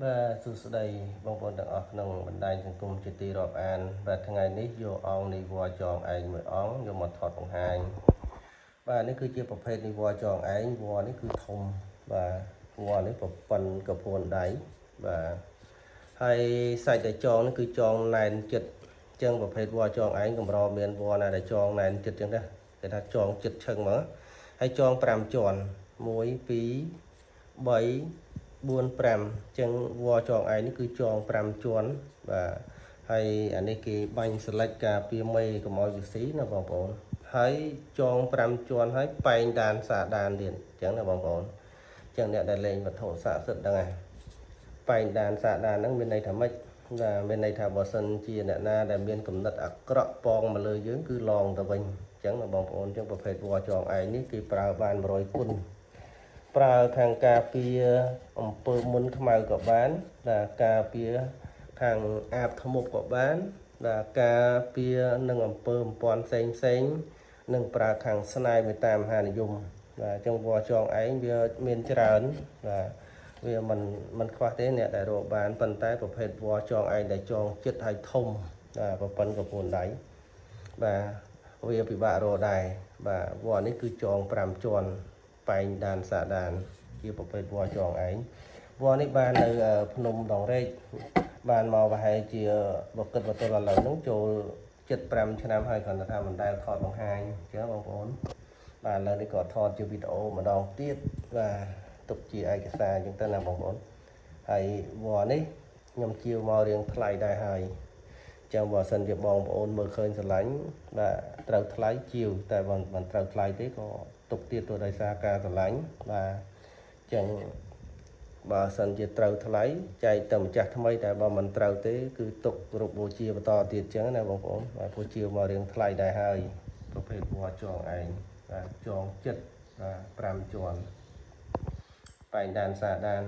បាទសួស្តីបងប្អូនទាំងអស់ក្នុងបណ្ដាញសង្គមជាទីរាប់អានបាទថ្ងៃនេះយកអង្គនិវត្តន៍ចងឯងមួយអង្គយកមកថតបង្ហាញបាទនេះគឺជាប្រភេទនិវត្តន៍ចងឯងវល្លិនេះគឺធំបាទវល្លិនេះប្រប៉ុនកពួនដៃបាទហើយសាច់ដែលចងនេះគឺចងណែនចិត្តអញ្ចឹងប្រភេទវល្លិចងឯងកម្រមានវល្លិណាដែលចងណែនចិត្តអញ្ចឹងណាគេថាចងចិត្តឈឹងហ្មងហើយចង5ជាន់1 2 3 4 5អញ្ចឹងវល្លិចងឯងនេះគឺចង5ជាន់បាទហើយអានេះគេបាញ់ស្លិចការពារមេកុំឲ្យវាស៊ីណាបងប្អូនហើយចង5ជាន់ហើយបែងដានសាដានទៀតអញ្ចឹងណាបងប្អូនអញ្ចឹងអ្នកដែលលេងវត្ថុស័ក្តិសិទ្ធិដឹងហើយបែងដានសាដានហ្នឹងមានន័យថាម៉េចបាទមានន័យថាបើសិនជាអ្នកណាដែលមានគំនិតអាក្រក់ប៉ងមកលើយើងគឺឡងទៅវិញអញ្ចឹងណាបងប្អូនអញ្ចឹងប្រភេទវល្លិចងឯងនេះគេប្រើបាន100គុណ ប្រើខាងការពារអំពើមុនខ្មៅក៏បានបាទការពារខាងអាបធ្មប់ក៏បានបាទការពារនឹងអំពើអំព័ន្ធផ្សេងផ្សេងនិងប្រើខាងស្នេហ៍មេត្តាមហានិយមបាទអញ្ចឹងវល្លិចងឯងវាមានច្រើនបាទវាមិនមិនខ្វះទេអ្នកដែលរកបានប៉ុន្តែប្រភេទវល្លិចងឯងដែលចងចិត្តឲ្យធំបាទប្រប៉ុនកពួនដៃបាទវាពិបាករកដែរបាទវល្លិនេះគឺចង5ជាន់ បែងដានសាដានជាប្រភេទវល្លិចងឯងវល្លិនេះបាននៅភ្នំដងរែកបានមកប្រហែលជាបើគិតបើទល់ឥឡូវហ្នឹងចូល75ឆ្នាំហើយគ្រាន់តែថាមិនដែលថតបង្ហាញអញ្ចឹងបងប្អូនបាទឥឡូវនេះក៏ថតជាវីដេអូម្ដងទៀតបាទទុកជាឯកសារអញ្ចឹងទៅណាបងប្អូនហើយវល្លិនេះខ្ញុំជាវមករៀងថ្លៃដែរហើយចឹងបើសិនជាបងប្អូនមើលឃើញស្រឡាញ់បាទត្រូវថ្លៃជាវតែបើមិនត្រូវថ្លៃទេក៏ទុកទៀតទៅដោយសារការស្រឡាញ់បាទចឹងបើសិនជាត្រូវថ្លៃចែកទៅម្ចាស់ថ្មីតែបើមិនត្រូវទេគឺទុកគ្រប់បូជាបន្តទៀតចឹងណាបងប្អូនបាទព្រោះជាវមករៀងថ្លៃដែរហើយប្រភេទវល្លិចងឯងបាទចងចិត្តបាទ5ជាន់បែងដានសាដាន